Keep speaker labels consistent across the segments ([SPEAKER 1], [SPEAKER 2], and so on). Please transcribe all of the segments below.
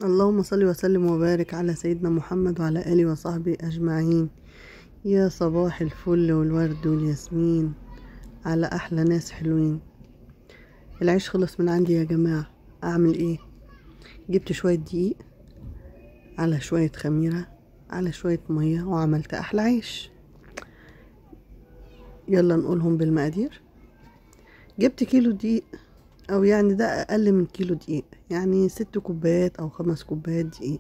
[SPEAKER 1] اللهم صل وسلم وبارك على سيدنا محمد وعلى آله وصحبه أجمعين. يا صباح الفل والورد والياسمين على أحلى ناس حلوين. العيش خلص من عندي يا جماعة، أعمل إيه؟ جبت شوية دقيق على شوية خميرة على شوية مية وعملت أحلى عيش. يلا نقولهم بالمقادير. جبت كيلو دقيق، او يعني ده اقل من كيلو دقيق، يعني 6 كوبايات او 5 كوبايات دقيق.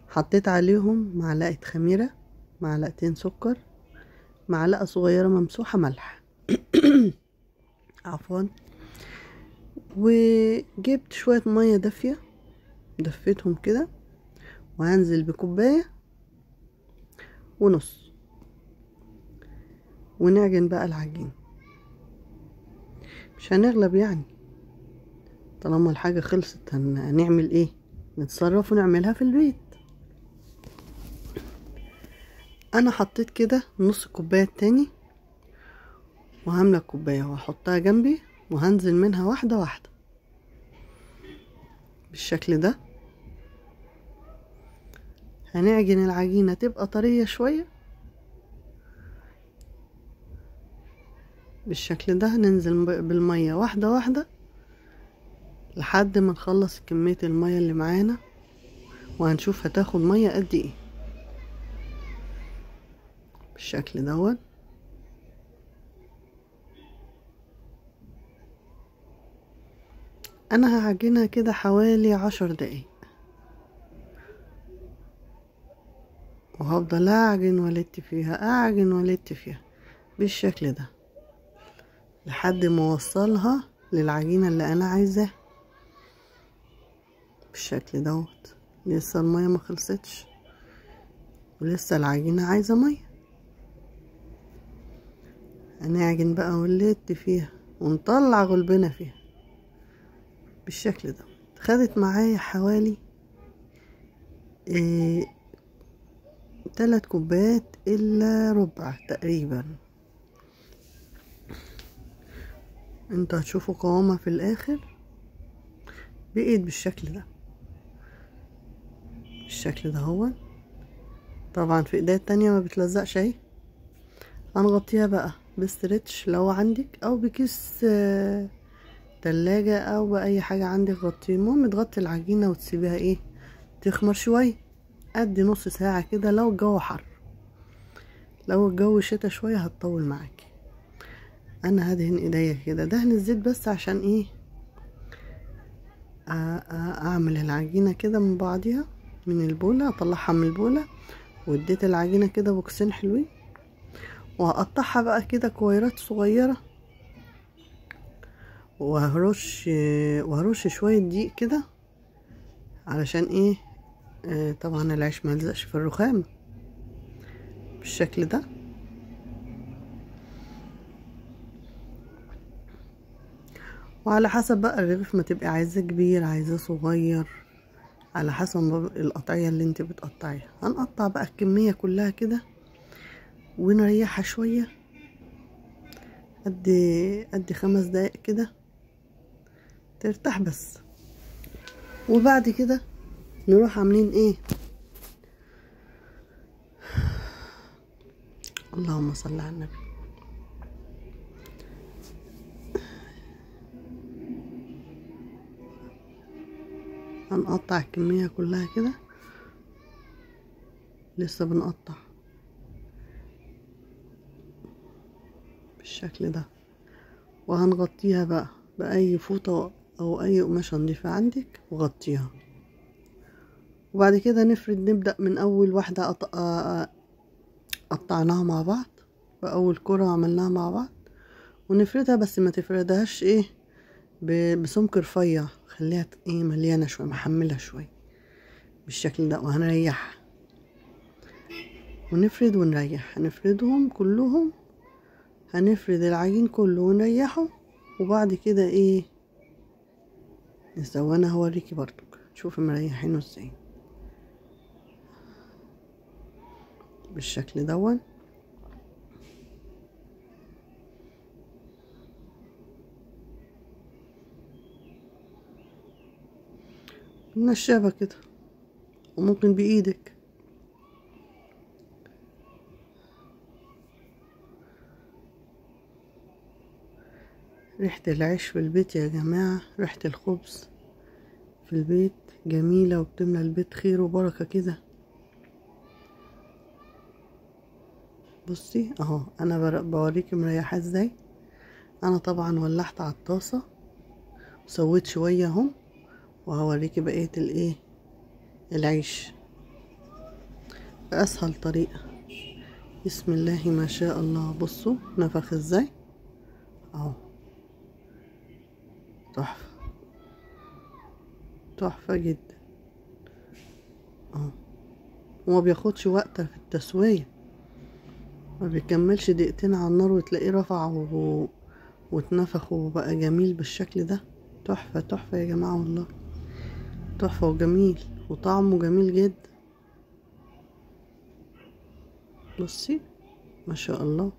[SPEAKER 1] حطيت عليهم معلقة خميرة، معلقتين سكر، معلقة صغيرة ممسوحة ملح عفوا، وجبت شوية مية دافية دفيتهم كده، وهنزل بكوباية ونص، ونعجن بقى العجين. مش هنغلب يعني، طالما الحاجة خلصت هنعمل ايه؟ نتصرف ونعملها في البيت. انا حطيت كده نص كوباية تاني، وهملى الكوباية وهحطها جنبي، وهنزل منها واحدة واحدة بالشكل ده. هنعجن العجينة تبقى طرية شوية بالشكل ده. هننزل بالمية واحدة واحدة لحد ما نخلص كمية المية اللي معانا، وهنشوف هتاخد مية قد ايه بالشكل دوت. انا هعجنها كده حوالي 10 دقايق، وهفضل اعجن والت فيها، اعجن والت فيها بالشكل ده لحد ما اوصلها للعجينة اللي انا عايزاها بالشكل دوت. لسه المية ما خلصتش، ولسه العجينة عايزة مية. هنعجن بقى ونلت فيها ونطلع غلبنا فيها بالشكل ده. خدت معايا حوالي 3 كوبايات الا ربع تقريبا. انتوا هتشوفوا قوامها في الاخر. بقيت بالشكل ده، بالشكل ده هو. طبعا في ايديا التانية ما بتلزقش اهي. هنغطيها بقى ب stretch لو عندك، او بكيس تلاجة، او باي حاجة عندك غطيه. المهم تغطي العجينة وتسيبيها ايه تخمر شوية، قد نص ساعة كده لو الجو حر. لو الجو شتا شوية هتطول معاكي. انا هدهن ايديا كده دهن الزيت بس عشان ايه اعمل العجينة كده من بعضيها من البولة، اطلعها من البولة. واديت العجينة كده بوكسين حلوين، وهقطعها بقى كده كويرات صغيرة، وهرش شوية دقيق كده علشان ايه طبعا العيش ما يلزقش في الرخام بالشكل ده. وعلى حسب بقى الرغيف ما تبقي عايزاه كبير عايزاه صغير، على حسب القطعية اللي انت بتقطعيها. هنقطع بقى الكمية كلها كده ونريحها شوية قد 5 دقايق كده ترتاح بس. وبعد كده نروح عاملين ايه، اللهم صل على النبي. هنقطع الكمية كلها كده، لسه بنقطع بالشكل ده. وهنغطيها بقى بأي فوطة أو أي قماشة نضيفة عندك وغطيها. وبعد كده نفرد، نبدأ من أول واحدة قطعناها مع بعض، بأول كرة عملناها مع بعض، ونفردها. بس ما تفردهاش ايه بسمك رفيع، خليها ايه مليانة شوية، محملة شوية بالشكل ده. وهنريحها ونفرد ونريح، هنفردهم كلهم، هنفرد العجين كله ونريحه. وبعد كده ايه نسوي، انا هوريكي برضك شوفي مريحينه ازاي بالشكل دون. نشابة كده، وممكن بايدك. ريحة العيش في البيت يا جماعة، ريحة الخبز في البيت جميلة، وبتملى البيت خير وبركة كده. بصي اهو انا بوريكي مريحة ازاي. انا طبعا ولعت على الطاسة وسويت شوية اهم، وهوريكي بقية الايه العيش بأسهل طريقة. بسم الله ما شاء الله. بصوا نفخ ازاي اهو، تحفة تحفة جدا اهو. وما بياخدش وقت في التسوية، ما بيكملش دقيقتين على النار وتلاقيه رفع واتنفخ وبقى جميل بالشكل ده. تحفة تحفة يا جماعة والله، تحفة وجميل وطعمه جميل جدا. بصي ما شاء الله.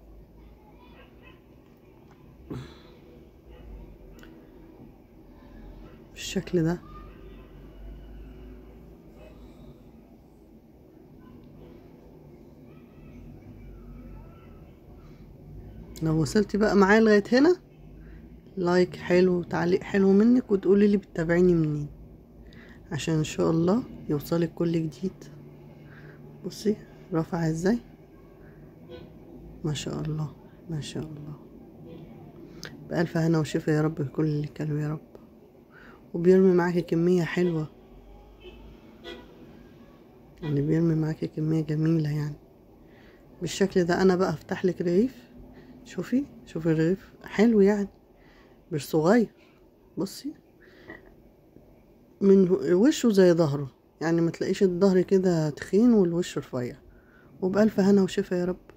[SPEAKER 1] بالشكل ده. لو وصلتي بقى معايا لغاية هنا، like حلو وتعليق حلو منك، وتقولي لي بتتابعيني منين عشان ان شاء الله يوصلك كل جديد. بصي رفع ازاي، ما شاء الله ما شاء الله. بألف هنا وشفا يا رب لكل اللي كانوا يا رب. وبيرمي معاكي كمية حلوة يعني، بيرمي معاكي كمية جميلة يعني بالشكل ده. انا بقى افتح لك رغيف، شوفي شوفي الرغيف حلو يعني مش صغير. بصي من وشه زي ظهره يعني، ما تلاقيش الظهر كده تخين والوش رفيع. وبألف هنا وشفا يا رب.